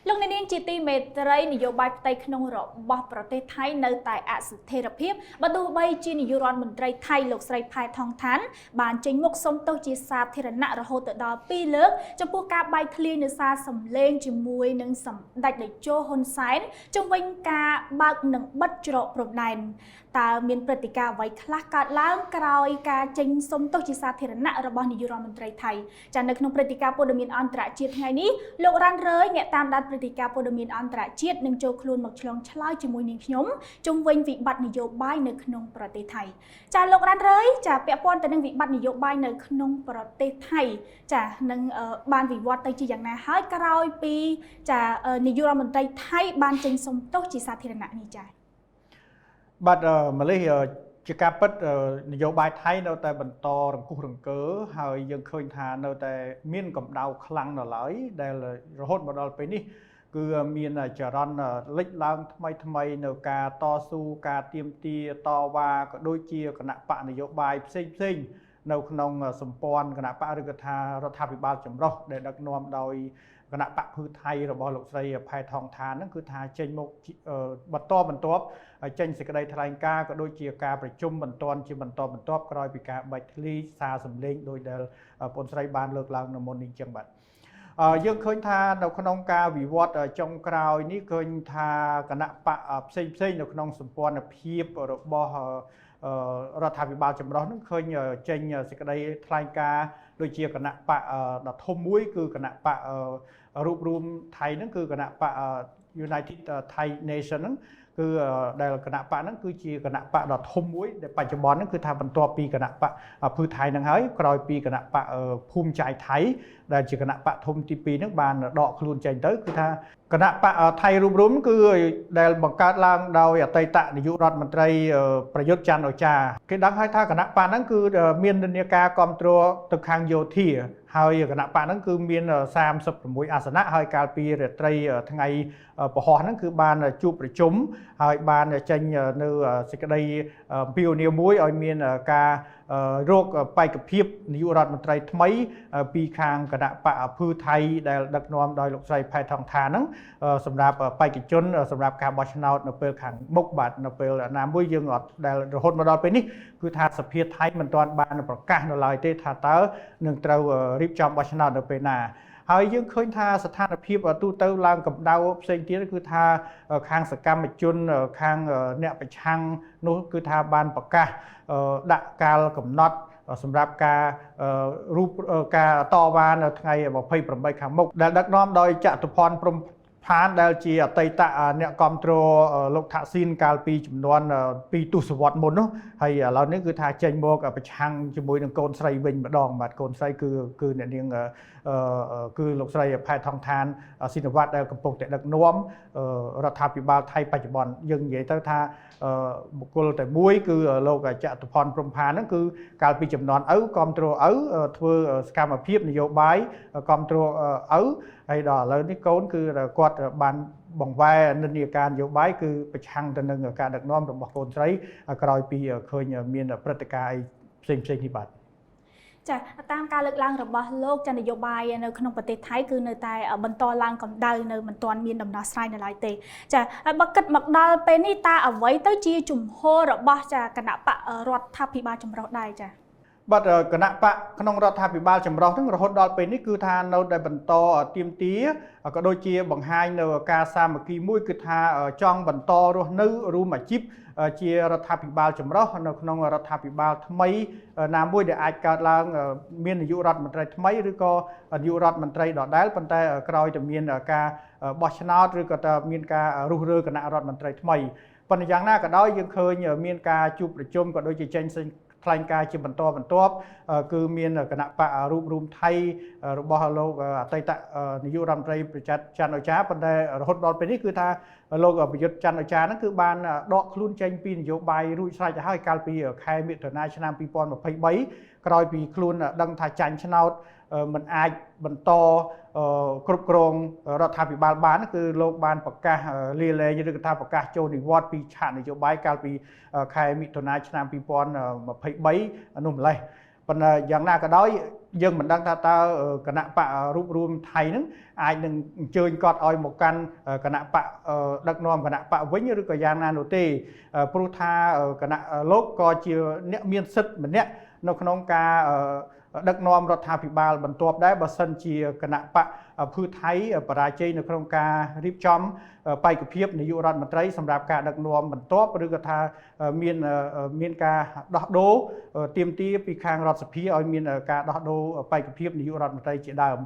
លោកអ្នកនាងជាទីមេត្រីនយោបាយផ្ទៃក្នុងរបស់ប្រទេសថៃនៅតែអស្ថិរភាពបើទោះបីជានាយករដ្ឋមន្ត្រីថៃលោកស្រីផែថងថានបានចេញមុខសុំទោសជាសាធារណៈរហូតទៅដល់2លើកចំពោះការបែកធ្លាយនូវសារសម្លេងជាមួយនឹងសម្ដេចតេជោហ៊ុនសែនជុំវិញការបើកនិងបិទច្រកព្រំដែនតើមានព្រឹត្តិការណ៍អ្វីខ្លះកើតឡើងក្រោយការចេញសុំទោសជាសាធារណៈរបស់នាយករដ្ឋមន្ត្រីថៃចានៅក្នុងព្រឹត្តិការណ៍ព័ត៌មានអន្តរជាតិថ្ងៃនេះលោករ៉ាន់រើយអ្នកតាមដានព្រឹត្តិការណ៍ព័ត៌មានអន្តរជាតិនឹងចូលខ្លួនមកឆ្លងឆ្លើយជាមួយនាងខ្ញុំជុំវិញវិបត្តិនយោបាយនៅក្នុងប្រទេសថៃចាលោករ៉ាន់រើយចាពាក់ព័ន្ធទៅនឹងវិបត្តិនយោបាយនៅក្នុងប្រទេសថៃចានឹងបានវិវត្តទៅជាយ៉ាងណាហើយក្រោយពីចានាយករដ្ឋមន្ត្រីថៃបានចេញសុំទោសជាសាធារណៈនេះចា បាទម៉ាឡេជាការពិតនយោបាយថៃនៅតែបន្តរង្គោះរង្គើហើយយើងឃើញថានៅតែមានកម្ដៅខ្លាំងនៅឡើយដែលរហូតមកដល់ពេលនេះគឺមានចរន្តលេចឡើងថ្មីថ្មីនៅការតស៊ូការទាមទារតវ៉ាក៏ដូចជាគណៈបកនយោបាយផ្សេងផ្សេងនៅក្នុងសម្ព័ន្ធគណៈបកឬក៏ថារដ្ឋាភិបាលចម្រុះដែលដឹកនាំដោយគណៈបកភឿថៃរបស់លោកស្រីផែថងឋានហ្នឹងគឺថាចេញមកបន្តបន្ទាប់ចេញសេចក្តីថ្លែងការណ៍ក៏ដូចជាការប្រជុំបន្ទាន់ជាបន្តបន្ទាប់ក្រោយពីការបែកធ្លាយសារសម្លេងដោយដែលបងស្រីបានលើកឡើងនៅមុននេះអញ្ចឹងបាទយើងឃើញថានៅក្នុងការវិវត្តចុងក្រោយនេះឃើញថាគណៈបកផ្សេងផ្សេងនៅក្នុងសម្ព័ន្ធភាពរបស់រដ្ឋាភិបាលចម្រុះនឹងឃើញចេញសេចក្តីថ្លែងការណ៍ដូចជាគណៈបកដ៏ធំមួយគឺគណៈបករួបរួមថៃហ្នឹងគឺគណៈបក United Thai Nation ហ្នឹងគឺដែលគណៈបកហ្នឹងគឺជាគណៈបកដ៏ធំមួយដែលបច្ចុប្បន្នហ្នឹងគឺថាបន្ទាប់ពីគណៈបកភឿថៃហ្នឹងហើយក្រោយពីគណៈបកភូមិចៃថៃដែលជាគណៈបកធំទី2ហ្នឹងបានដកខ្លួនចេញទៅគឺថាគណៈបកថៃរួបរួមគឺដែលបង្កើតឡើងដោយអតីតនាយករដ្ឋមន្ត្រីប្រយុទ្ធច័ន្ទអូចាគេដឹងហើយថាគណៈបកហ្នឹងគឺមាននិន្នាការគ្រប់គ្រងទៅខាងយោធាហើយគណៈបកហ្នឹងគឺមាន36អាសនៈហើយកាលពីរាត្រីថ្ងៃពហុហ្នឹងគឺបានជួបប្រជុំហើយបានចេញនៅសេចក្តីអំពាវនាវមួយឲ្យមានការរកបេក្ខភាពនាយករដ្ឋមន្ត្រីថ្មីពីខាងគណៈបកភឿថៃដែលដឹកនាំដោយលោកស្រីផែថងថាហ្នឹងសម្រាប់បេក្ខជនសម្រាប់ការបោះឆ្នោតនៅពេលខាងមុខបាទនៅពេលណាមួយយើងអត់ដែលរហូតមកដល់ពេលនេះគឺថាសភាថៃមិនទាន់បានប្រកាសនៅឡើយទេថាតើនឹងត្រូវរៀបចំបោះឆ្នោតនៅពេលណាហើយយើងឃើញថាស្ថានភាពទូទៅឡើងកម្ដៅផ្សេងទៀតគឺថាខាងសកម្មជនខាងអ្នកប្រឆាំងនោះគឺថាបានប្រកាសដាក់កាលកំណត់សម្រាប់ការរូបការតវ៉ានៅថ្ងៃ28ខាងមុខដែលដឹកនាំដោយចតុភ័ណ្ឌព្រំផានដែលជាអតីតអ្នកគ្រប់គ្រងលោកថាក់ស៊ីនកាលពីចំនួន2ទសវត្សរ៍មុននោះហើយឥឡូវនេះគឺថាចេញមកប្រឆាំងជាមួយនឹងកូនស្រីវិញម្ដងបាទកូនស្រីគឺគឺអ្នកនាងគឺលោកស្រីផែថងឋានស៊ីនវត្តដែលកំពុងតែដឹកនាំរដ្ឋាភិបាលថៃបច្ចុប្បន្នយើងនិយាយទៅថាបុគ្គលតែមួយគឺលោកចតុភ័ណ្ឌព្រំផានហ្នឹងគឺកាលពីចំនួនឪគ្រប់គ្រងឪធ្វើសកម្មភាពនយោបាយគ្រប់គ្រងឪហើយដល់ឥឡូវនេះកូនគឺគាត់បានបង្វែរនិន្នាការនយោបាយគឺប្រឆាំងទៅនឹងការដឹកនាំរបស់កូនស្រីក្រោយពីឃើញមានព្រឹត្តិការណ៍អីផ្សេងផ្សេងនេះបាទចាតាមការលើកឡើងរបស់លោកចានយោបាយនៅក្នុងប្រទេសថៃគឺនៅតែបន្តឡើងកម្ដៅនៅមិនទាន់មានដំណោះស្រាយនៅឡើយទេចាហើយបើគិតមកដល់ពេលនេះតើអ្វីទៅជាជំហររបស់ចាគណៈបករដ្ឋាភិបាលចម្រុះដែរចាបាទគណៈបកក្នុងរដ្ឋាភិបាលចម្រុះហ្នឹងរហូតដល់ពេលនេះគឺថានៅតែបន្តទាមទារក៏ដូចជាបង្ហាញនៅការសាមគ្គីមួយគឺថាចង់បន្តរស់នៅរួមអាជីពជារដ្ឋាភិបាលចម្រុះនៅក្នុងរដ្ឋាភិបាលថ្មីណាមួយដែលអាចកើតឡើងមាននាយករដ្ឋមន្ត្រីថ្មីឬក៏នាយករដ្ឋមន្ត្រីដដែលប៉ុន្តែក្រោយតែមានការបោះឆ្នោតឬក៏តែមានការរុះរើគណៈរដ្ឋមន្ត្រីថ្មីប៉ុន្តែយ៉ាងណាក៏ដោយយើងឃើញមានការជួបប្រជុំក៏ដូចជាចេញថ្លែងការណ៍ជាបន្តបន្ទាប់គឺមានគណៈបករូបរួមថៃរបស់លោកអតីតនាយករដ្ឋមន្ត្រីប្រច័ត្រច័ន្ទអូចាប៉ុន្តែរហូតដល់ពេលនេះគឺថាលោកប្រយុទ្ធច័ន្ទអូចាហ្នឹងគឺបានដកខ្លួនចេញពីនយោបាយរួចស្រេចទៅហើយកាលពីខែមិថុនាឆ្នាំ2023ក្រោយពីខ្លួនដឹងថាចាញ់ឆ្នោតមិនអាចបន្តគ្រប់គ្រងរដ្ឋាភិបាលបានគឺលោកបានប្រកាសលាលែងឬក៏ថាប្រកាសចូលនិវត្តន៍ពីឆាកនយោបាយកាលពីខែមិថុនាឆ្នាំ2023នោះម្លេះ ប៉ុន្តែយ៉ាងណាក៏ដោយយើងមិនដឹងថាតើគណៈបករូបរួមថៃហ្នឹងអាចនឹងអញ្ជើញគាត់ឲ្យមកកាន់គណៈបកដឹកនាំគណៈបកវិញឬក៏យ៉ាងណានោះទេព្រោះថាគណៈលោកក៏ជាអ្នកមានសិទ្ធិម្នាក់នៅក្នុងការដឹកនាំរដ្ឋាភិបាលបន្ទាប់ដែរបើសិនជាគណៈបកភឿថៃបរាជ័យនៅក្នុងការរៀបចំបេក្ខភាពនាយករដ្ឋមន្ត្រីសម្រាប់ការដឹកនាំបន្ទាប់ឬក៏ថាមានការដោះដូរទាមទារពីខាងរដ្ឋសភាឲ្យមានការដោះដូរបេក្ខភាពនាយករដ្ឋមន្ត្រីជាដើម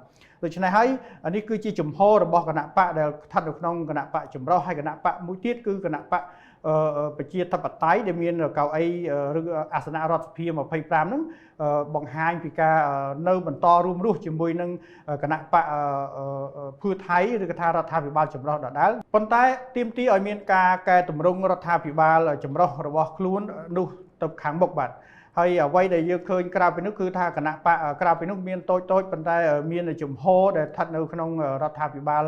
ដូច្នេះហើយនេះគឺជាជំហររបស់គណៈបកដែលស្ថិតនៅក្នុងគណៈបកចម្រុះហើយគណៈបកមួយទៀតគឺគណៈបកប្រជាធិបតេយ្យដែលមានកៅអីឬអាសនៈរដ្ឋសភា25ហ្នឹងបង្ហាញពីការនៅបន្តរួមរស់ជាមួយនឹងគណៈបកភឿថៃឬក៏ថារដ្ឋាភិបាលចម្រុះដដែលប៉ុន្តែទាមទារឲ្យមានការកែតម្រង់រដ្ឋាភិបាលចម្រុះរបស់ខ្លួននោះទៅខាងមុខបាទហើយអ្វីដែលយើងឃើញក្រៅពីនោះគឺថាគណៈបកក្រៅពីនោះមានតូចតូចប៉ុន្តែមានជំហរដែលស្ថិតនៅក្នុងរដ្ឋាភិបាល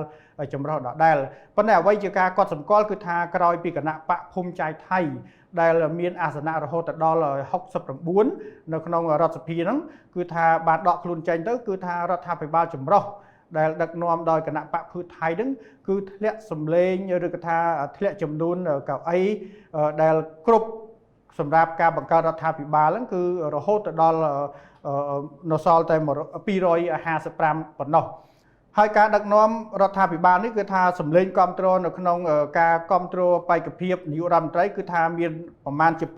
ចម្រុះដដែលប៉ុន្តែអ្វីជាការកត់សម្គាល់គឺថាក្រោយពីគណៈបកភូមិចៃថៃដែលមានអាសនៈរហូតដល់69នៅក្នុងរដ្ឋសភាហ្នឹងគឺថាបានដកខ្លួនចេញទៅគឺថារដ្ឋាភិបាលចម្រុះដែលដឹកនាំដោយគណៈបកភឿថៃហ្នឹងគឺធ្លាក់សម្លេងឬក៏ថាធ្លាក់ចំនួនកៅអីដែលគ្រប់សម្រាប់ការបង្កើតរដ្ឋាភិបាលហ្នឹងគឺរហូតទៅដល់នៅសល់តែ255ប៉ុណ្ណោះហើយការដឹកនាំរដ្ឋាភិបាលនេះគឺថាសម្លេងគ្រប់គ្រងនៅក្នុងការគ្រប់គ្រងបេក្ខភាពនាយករដ្ឋមន្ត្រីគឺថាមានប្រមាណជា248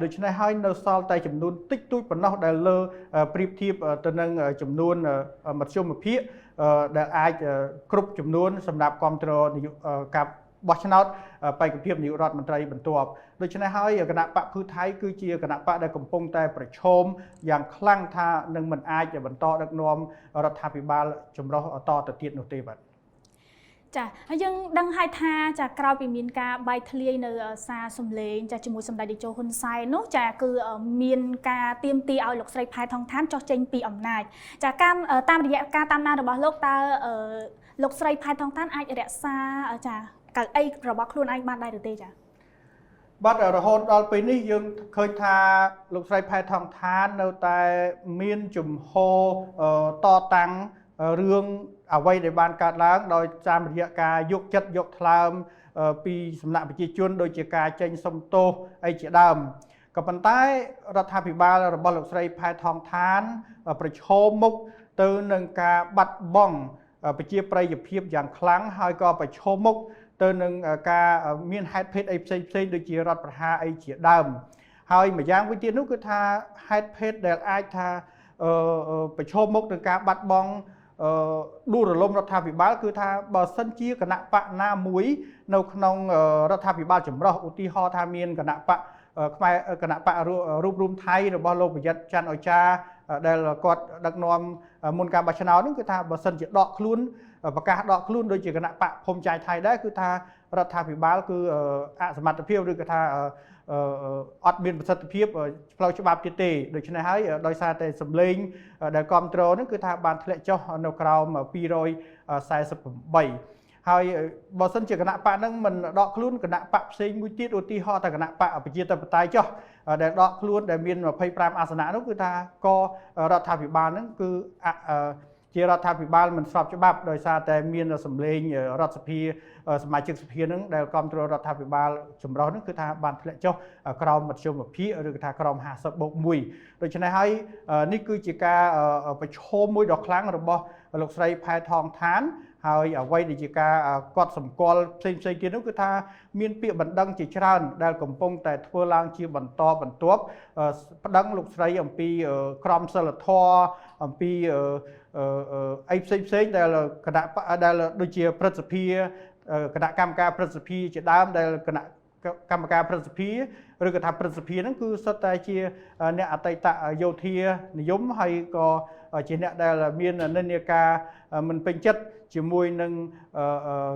ដូច្នេះហើយនៅសល់តែចំនួនតិចតួចប៉ុណ្ណោះដែលលើប្រៀបធៀបទៅនឹងចំនួនមធ្យមភាគដែលអាចគ្រប់ចំនួនសម្រាប់គ្រប់គ្រងនាយកការបោះឆ្នោតបេក្ខភាពនាយករដ្ឋមន្ត្រីបន្ទាប់ដូច្នេះហើយគណៈបកភឿថៃគឺជាគណៈបកដែលកំពុងតែប្រឈមយ៉ាងខ្លាំងថានឹងមិនអាចបន្តដឹកនាំរដ្ឋាភិបាលចម្រុះតទៅទៀតនោះទេបាទចាហើយយើងដឹងហើយថាចាក្រោយពីមានការបែកធ្លាយនៅសារសម្លេងចាជាមួយសម្ដេចតេជោហ៊ុនសែននោះចាគឺមានការទាមទារឲ្យលោកស្រីផែថងថានចុះចេញពីអំណាចចាតាមរយៈការតាមដានរបស់លោកតើលោកស្រីផែថងថានអាចរក្សាចាកៅអីរបស់ខ្លួនឯងបានដែរឬទេចាបាទរហូតដល់ពេលនេះយើងឃើញថាលោកស្រីផែថងថាននៅតែមានជំហរតតាំងរឿងអ្វីដែលបានកើតឡើងដោយតាមរយៈការយកចិត្តយកថ្លើមពីសំណាក់ប្រជាជនដូចជាការចេញសុំទោសអីជាដើមក៏ប៉ុន្តែរដ្ឋាភិបាលរបស់លោកស្រីផែថងថានប្រឈមមុខទៅនឹងការបាត់បង់ប្រជាប្រិយភាពយ៉ាងខ្លាំងហើយក៏ប្រឈមមុខទៅនឹងការមានហេតុភេទអីផ្សេងផ្សេងដូចជារដ្ឋប្រហារអីជាដើមហើយម្យ៉ាងវិញទៀតនោះគឺថាហេតុភេទដែលអាចថាប្រឈមមុខនឹងការបាត់បង់ដួលរលំរដ្ឋាភិបាលគឺថាបើសិនជាគណៈបកណាមួយនៅក្នុងរដ្ឋាភិបាលចម្រុះឧទាហរណ៍ថាមានគណៈបកខ្មែរគណៈបករូបរួមថៃរបស់លោកប្រយុទ្ធច័ន្ទអូចាដែលគាត់ដឹកនាំមុនការបោះឆ្នោតនោះគឺថាបើសិនជាដកខ្លួនប្រកាសដកខ្លួនដូចជាគណៈបកភូមិចៃថៃដែរគឺថារដ្ឋាភិបាលគឺអសមត្ថភាពឬក៏ថាអត់មានប្រសិទ្ធភាពផ្លូវច្បាប់ទៀតទេដូច្នេះហើយដោយសារតែសម្លេងដែលគ្រប់គ្រងនោះគឺថាបានធ្លាក់ចុះនៅក្រោម248ហើយបើសិនជាគណៈបកហ្នឹងមិនដកខ្លួនគណៈបកផ្សេងមួយទៀតឧទាហរណ៍តែគណៈបកប្រជាធិបតេយ្យចុះដែលដកខ្លួនដែលមាន25អាសនៈនោះគឺថាក៏រដ្ឋាភិបាលហ្នឹងគឺជារដ្ឋាភិបាលមិនស្របច្បាប់ដោយសារតែមានសម្លេងរដ្ឋសភាសមាជិកសភានឹងដែលគ្រប់គ្រងរដ្ឋាភិបាលចម្រុះនឹងគឺថាបានធ្លាក់ចុះក្រោមមធ្យមភាគឬក៏ថាក្រោម50បូក1ដូច្នេះហើយនេះគឺជាការប្រឈមមួយដ៏ខ្លាំងរបស់លោកស្រីផែថងថានហើយអ្វីដែលជាការកត់សម្គាល់ផ្សេងផ្សេងទៀតនោះគឺថាមានពាក្យបណ្ដឹងជាច្រើនដែលកំពុងតែធ្វើឡើងជាបន្តបន្ទាប់ប្តឹងលោកស្រីអំពីក្រមសីលធម៌អំពីអីផ្សេងផ្សេងដែលគណៈដែលដូចជាព្រឹទ្ធសភាគណៈកម្មការព្រឹទ្ធសភាជាដើមដែលគណៈកម្មការព្រឹទ្ធសភាឬក៏ថាព្រឹទ្ធសភាហ្នឹងគឺសុទ្ធតែជាអ្នកអតីតយោធានិយមហើយក៏ជាអ្នកដែលមាននិន្នាការមិនពេញចិត្តជាមួយនឹង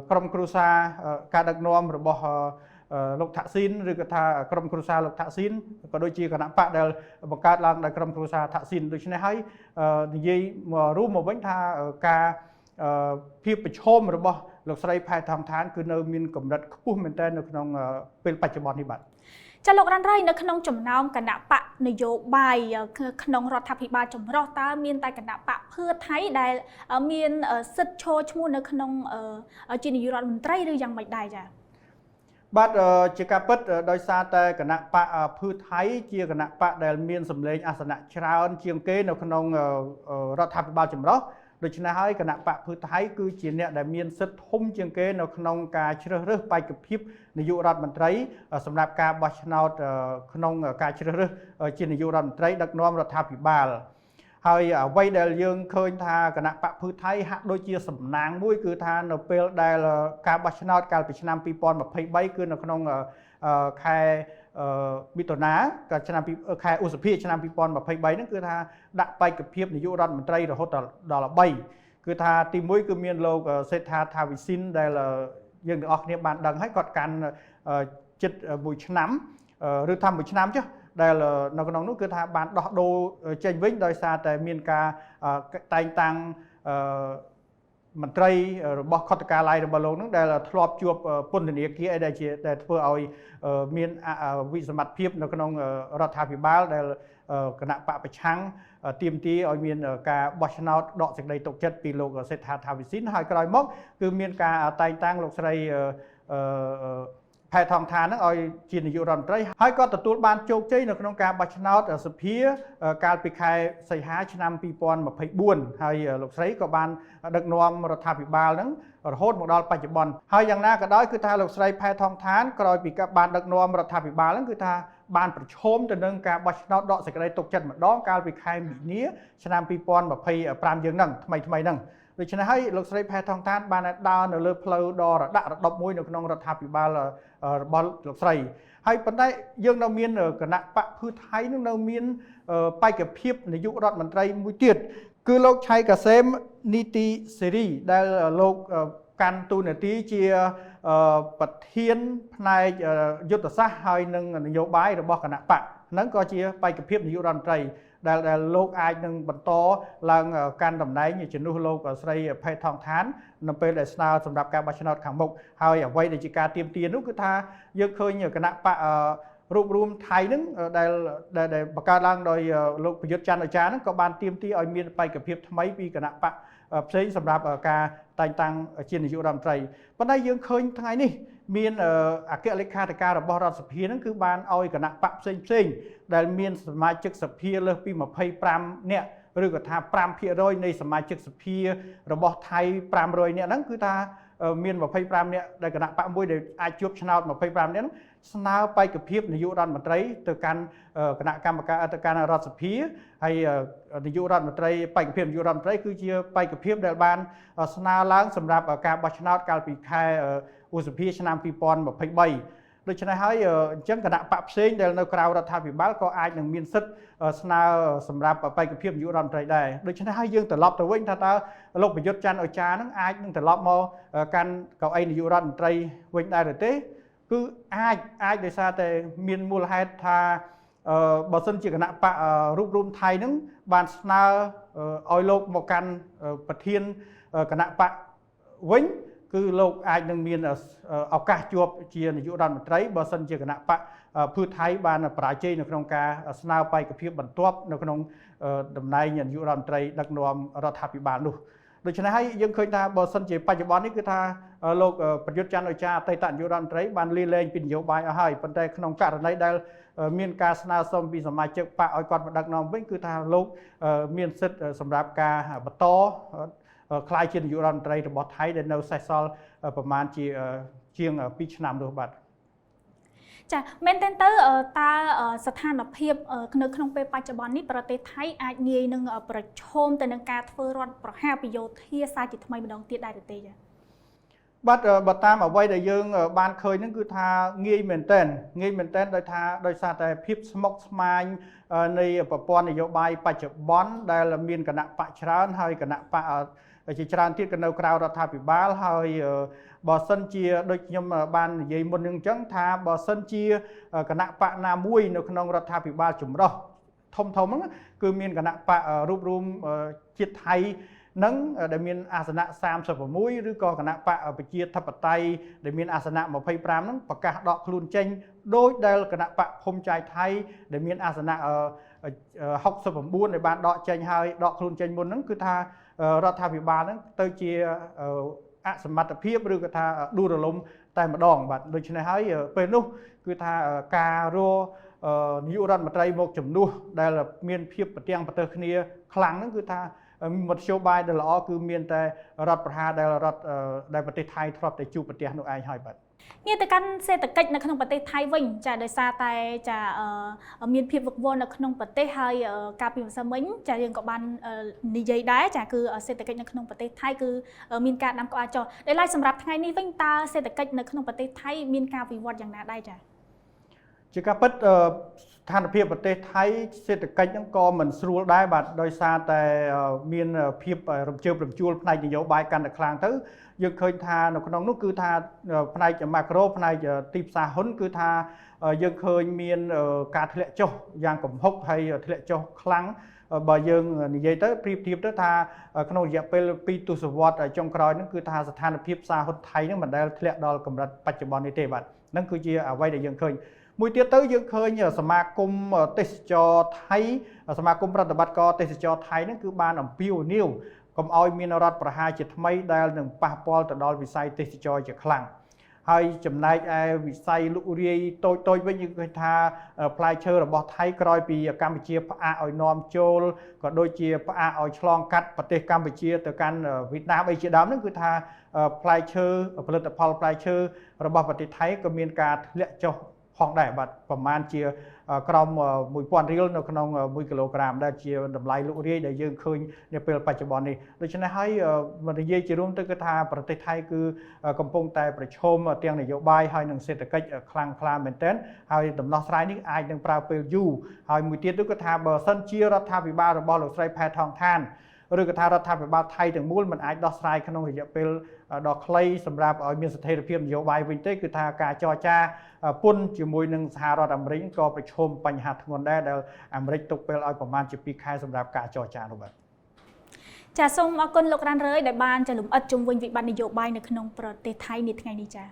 ក្រុមគ្រួសារការដឹកនាំរបស់លោកថាក់ស៊ីនឬក៏ថាក្រុមគ្រួសារលោកថាក់ស៊ីនក៏ដូចជាគណៈបកដែលបង្កើតឡើងដោយក្រុមគ្រួសារថាក់ស៊ីនដូច្នេះហើយនិយាយរួមមកវិញថាការភាពប្រឈមរបស់លោកស្រីផែថងថានគឺនៅមានកម្រិតខ្ពស់មែនទែននៅក្នុងពេលបច្ចុប្បន្ននេះបាទ ចាលោករ៉ាន់រៃនៅក្នុងចំណោមគណៈបកនយោបាយក្នុងរដ្ឋាភិបាលចម្រុះតើមានតែគណៈបកភឿថៃដែលមានសិទ្ធិឈរឈ្មោះនៅក្នុងជានាយករដ្ឋមន្ត្រីឬយ៉ាងម៉េចដែរចា៎ បាទជាការពិតដោយសារតែគណៈបកភឿថៃជាគណៈបកដែលមានសម្លេងអាសនៈច្រើនជាងគេនៅក្នុងរដ្ឋាភិបាលចម្រុះដូច្នេះហើយគណៈបកភឿថៃគឺជាអ្នកដែលមានសិទ្ធិធំជាងគេនៅក្នុងការជ្រើសរើសបេក្ខភាពនាយករដ្ឋមន្ត្រីសម្រាប់ការបោះឆ្នោតក្នុងការជ្រើសរើសជានាយករដ្ឋមន្ត្រីដឹកនាំរដ្ឋាភិបាលហើយអ្វីដែលយើងឃើញថាគណៈបកភឿថៃហាក់ដូចជាសំណាងមួយគឺថានៅពេលដែលការបោះឆ្នោតកាលពីឆ្នាំ2023គឺនៅក្នុងខែមិថុនាកាលឆ្នាំខែឧសភាឆ្នាំ2023ហ្នឹងគឺថាដាក់បេក្ខភាពនាយករដ្ឋមន្ត្រីរហូតដល់3គឺថាទី1គឺមានលោកសេដ្ឋាថាវិសិនដែលយើងទាំងអស់គ្នាបានដឹងហើយគាត់កាន់ជិត1ឆ្នាំឬថា1ឆ្នាំចុះដែលនៅក្នុងនោះគឺថាបានដោះដូរចេញវិញដោយសារតែមានការតែងតាំងមន្ត្រីរបស់ខុទ្ទកាល័យរបស់លោកនឹងដែលធ្លាប់ជួបពន្ធនាគារអីដែលជាដែលធ្វើឲ្យមានវិសមត្ថភាពនៅក្នុងរដ្ឋាភិបាលដែលគណៈបកប្រឆាំងទាមទារឲ្យមានការបោះឆ្នោតដកសេចក្តីទុកចិត្តពីលោកសេដ្ឋាថាវិសិនហើយក្រោយមកគឺមានការតែងតាំងលោកស្រីផែថងថានហ្នឹងឲ្យជានាយករដ្ឋមន្ត្រីហើយក៏ទទួលបានជោគជ័យនៅក្នុងការបោះឆ្នោតសភាកាលពីខែសីហាឆ្នាំ2024ហើយលោកស្រីក៏បានដឹកនាំរដ្ឋាភិបាលហ្នឹងរហូតមកដល់បច្ចុប្បន្នហើយយ៉ាងណាក៏ដោយគឺថាលោកស្រីផែថងថានក្រោយពីបានដឹកនាំរដ្ឋាភិបាលហ្នឹងគឺថាបានប្រឈមទៅនឹងការបោះឆ្នោតដកសេចក្តីទុកចិត្តម្ដងកាលពីខែមីនាឆ្នាំ2025យើងហ្នឹងថ្មីហ្នឹងដូច្នេះហើយលោកស្រីផែថងថានបានដើរនៅលើផ្លូវដ៏រដាក់រដប់មួយនៅក្នុងរដ្ឋាភិបាលរបស់លោកស្រីហើយប៉ុន្តែយើងនៅមានគណៈបកភឿថៃនឹងនៅមានបេក្ខភាពនាយករដ្ឋមន្ត្រីមួយទៀតគឺលោកឆៃកាសេមនីតិសេរីដែលលោកកាន់តួនាទីជាប្រធានផ្នែកយុទ្ធសាស្ត្រហើយនិងនយោបាយរបស់គណៈបកហ្នឹងក៏ជាបេក្ខភាពនាយករដ្ឋមន្ត្រីដែលលោកអាចនឹងបន្តឡើងកាន់តំណែងជំនួសលោកស្រីផេថងថាននៅពេលដែលស្នើសម្រាប់ការបោះឆ្នោតខាងមុខហើយអ្វីដែលជាការទាមទារនោះគឺថាយើងឃើញគណៈបករួបរួមថៃហ្នឹងដែលបង្កើតឡើងដោយលោកប្រយុទ្ធច័ន្ទអូចាហ្នឹងក៏បានទាមទារឲ្យមានបេក្ខភាពថ្មីពីគណៈបកផ្សេងសម្រាប់ការតែងតាំងជានាយករដ្ឋមន្ត្រីប៉ុន្តែយើងឃើញថ្ងៃនេះមានអគ្គលេខាធិការរបស់រដ្ឋសភាហ្នឹងគឺបានឲ្យគណៈបកផ្សេងៗដែលមានសមាជិកសភាលើសពី25នាក់ឬក៏ថា5%នៃសមាជិកសភារបស់ថៃ500នាក់ហ្នឹងគឺថាមាន25នាក់ដែលគណៈបកមួយដែលអាចជួបឆ្នោត25នាក់ហ្នឹងស្នើបេក្ខភាពនាយករដ្ឋមន្ត្រីទៅកាន់គណៈកម្មការទៅកាន់រដ្ឋសភាហើយនាយករដ្ឋមន្ត្រីបេក្ខភាពនាយករដ្ឋមន្ត្រីគឺជាបេក្ខភាពដែលបានស្នើឡើងសម្រាប់ការបោះឆ្នោតកាលពីខែឧសភាឆ្នាំ2023ដូច្នេះហើយអញ្ចឹងគណៈបកផ្សេងដែលនៅក្រៅរដ្ឋាភិបាលក៏អាចនឹងមានសិទ្ធិស្នើសម្រាប់បេក្ខភាពនាយករដ្ឋមន្ត្រីដែរដូច្នេះហើយយើងត្រឡប់ទៅវិញថាតើលោកប្រយុទ្ធច័ន្ទអូចានឹងអាចនឹងត្រឡប់មកកាន់កៅអីនាយករដ្ឋមន្ត្រីវិញដែរឬទេគឺអាចដោយសារតែមានមូលហេតុថាបើសិនជាគណៈបករួបរួមថៃនឹងបានស្នើឲ្យលោកមកកាន់ប្រធានគណៈបកវិញគឺលោកអាចនឹងមានឱកាសជាប់ជានាយករដ្ឋមន្ត្រីបើសិនជាគណៈបកភឿថៃបានបរាជ័យនៅក្នុងការស្នើបេក្ខភាពបន្ទាប់នៅក្នុងតំណែងនាយករដ្ឋមន្ត្រីដឹកនាំរដ្ឋាភិបាលនោះដូច្នេះហើយយើងឃើញថាបើសិនជាបច្ចុប្បន្ននេះគឺថាលោកប្រយុទ្ធច័ន្ទអូចាអតីតនាយករដ្ឋមន្ត្រីបានលាលែងពីនយោបាយអស់ហើយប៉ុន្តែក្នុងករណីដែលមានការស្នើសុំពីសមាជិកបកឲ្យគាត់មកដឹកនាំវិញគឺថាលោកមានសិទ្ធិសម្រាប់ការបន្តក្លាយជានាយករដ្ឋមន្ត្រីរបស់ថៃដែលនៅសេសសល់ប្រមាណជាជាង2ឆ្នាំនោះបាទចាមែនទែនទៅតើស្ថានភាពនៅក្នុងពេលបច្ចុប្បន្ននេះប្រទេសថៃអាចងាយនឹងប្រឈមទៅនឹងការធ្វើរដ្ឋប្រហារពីយោធាសាជាថ្មីម្ដងទៀតដែរឬទេចាបាទបើតាមអ្វីដែលយើងបានឃើញហ្នឹងគឺថាងាយមែនទែនដោយសារតែភាពស្មុគស្មាញនៃប្រព័ន្ធនយោបាយបច្ចុប្បន្នដែលមានគណៈបកច្រើនហើយគណៈបកជាច្រើនទៀតក៏នៅក្រៅរដ្ឋាភិបាលហើយបើសិនជាដូចខ្ញុំបាននិយាយមុននឹងអញ្ចឹងថាបើសិនជាគណៈបកណាមួយនៅក្នុងរដ្ឋាភិបាលចម្រុះធំហ្នឹងគឺមានគណៈបករួបរួមជាតិថៃ នឹងដែលមានអាសនៈ36ឬក៏គណៈបកប្រជាធិបតេយ្យដែលមានអាសនៈ25ហ្នឹងប្រកាសដកខ្លួនចេញដោយដែលគណៈបកភូមិចៃថៃដែលមានអាសនៈ69ដែលបានដកចេញហើយដកខ្លួនចេញមុនហ្នឹងគឺថារដ្ឋាភិបាលហ្នឹងទៅជាអសមត្ថភាពឬក៏ថាដួលរលំតែម្ដងបាទដូច្នេះហើយពេលនោះគឺថាការរកនាយករដ្ឋមន្ត្រីមកជំនួសដែលមានភាពប្រទាំងប្រទើសគ្នាខ្លាំងហ្នឹងគឺថាមធ្យោបាយដែលល្អគឺមានតែរដ្ឋប្រហារដែលរដ្ឋដែលប្រទេសថៃធ្លាប់តែជួបប្រទះនោះឯងហើយបាទងាកទៅកាន់សេដ្ឋកិច្ចនៅក្នុងប្រទេសថៃវិញចាដោយសារតែចាមានភាពវឹកវរនៅក្នុងប្រទេសហើយកាលពីម្សិលមិញចាយើងក៏បាននិយាយដែរចាគឺសេដ្ឋកិច្ចនៅក្នុងប្រទេសថៃគឺមានការដាំក្បាលចុះដែលឡែកសម្រាប់ថ្ងៃនេះវិញតើសេដ្ឋកិច្ចនៅក្នុងប្រទេសថៃមានការវិវត្តយ៉ាងណាដែរចាជាការពិតស្ថានភាពប្រទេសថៃសេដ្ឋកិច្ចហ្នឹងក៏មិនស្រួលដែរបាទដោយសារតែមានភាពរំជើបរំជួលផ្នែកនយោបាយកាន់តែខ្លាំងទៅយើងឃើញថានៅក្នុងនោះគឺថាផ្នែកម៉ាក្រូផ្នែកទីផ្សារហ៊ុនគឺថាយើងឃើញមានការធ្លាក់ចុះយ៉ាងគំហុកហើយធ្លាក់ចុះខ្លាំងបើយើងនិយាយទៅប្រៀបធៀបទៅថាក្នុងរយៈពេល2ទសវត្សរ៍ចុងក្រោយហ្នឹងគឺថាស្ថានភាពផ្សារហ៊ុនថៃហ្នឹងមិនដែលធ្លាក់ដល់កម្រិតបច្ចុប្បន្ននេះទេបាទហ្នឹងគឺជាអ្វីដែលយើងឃើញមួយទៀតទៅយើងឃើញសមាគមទេសចរថៃសមាគមប្រតិបត្តិការទេសចរថៃហ្នឹងគឺបានអំពាវនាវកុំឲ្យមានរដ្ឋប្រហារជាថ្មីដែលនឹងប៉ះពាល់ទៅដល់វិស័យទេសចរជាខ្លាំងហើយចំណែកឯវិស័យលក់រាយតូចៗវិញយើងឃើញថាផ្លែឈើរបស់ថៃក្រោយពីកម្ពុជាផ្អាកឲ្យនាំចូលក៏ដូចជាផ្អាកឲ្យឆ្លងកាត់ប្រទេសកម្ពុជាទៅកាន់វៀតណាមអីជាដើមហ្នឹងគឺថាផ្លែឈើផលិតផលផ្លែឈើរបស់ប្រទេសថៃក៏មានការធ្លាក់ចុះផងដែរបាទប្រមាណជាក្រោម1000រៀលនៅក្នុង1គីឡូក្រាមដែលជាតម្លៃលក់រាយដែលយើងឃើញនាពេលបច្ចុប្បន្ននេះដូច្នេះហើយនិយាយជារួមទៅគឺថាប្រទេសថៃគឺកំពុងតែប្រឈមទាំងនយោបាយហើយនិងសេដ្ឋកិច្ចខ្លាំងក្លាមែនទែនហើយដំណោះស្រាយនេះអាចនឹងប្រើពេលយូរហើយមួយទៀតនោះគឺថាបើសិនជារដ្ឋាភិបាលរបស់លោកស្រីផែថងថានឬក៏ថារដ្ឋាភិបាលថៃទាំងមូលមិនអាចដោះស្រាយក្នុងរយៈពេលដ៏ខ្លីសម្រាប់ឲ្យមានស្ថិរភាពនយោបាយវិញទេគឺថាការចរចាពន្ធជាមួយនឹងសហរដ្ឋអាមេរិកក៏ប្រឈមបញ្ហាធ្ងន់ដែរដែលអាមេរិកទុកពេលឲ្យប្រមាណជា2ខែសម្រាប់ការចរចានោះបាទចាសូមអរគុណលោករ៉ាន់រឿយដែលបានចាលំអិតជុំវិញវិបត្តិនយោបាយនៅក្នុងប្រទេសថៃនាថ្ងៃនេះចា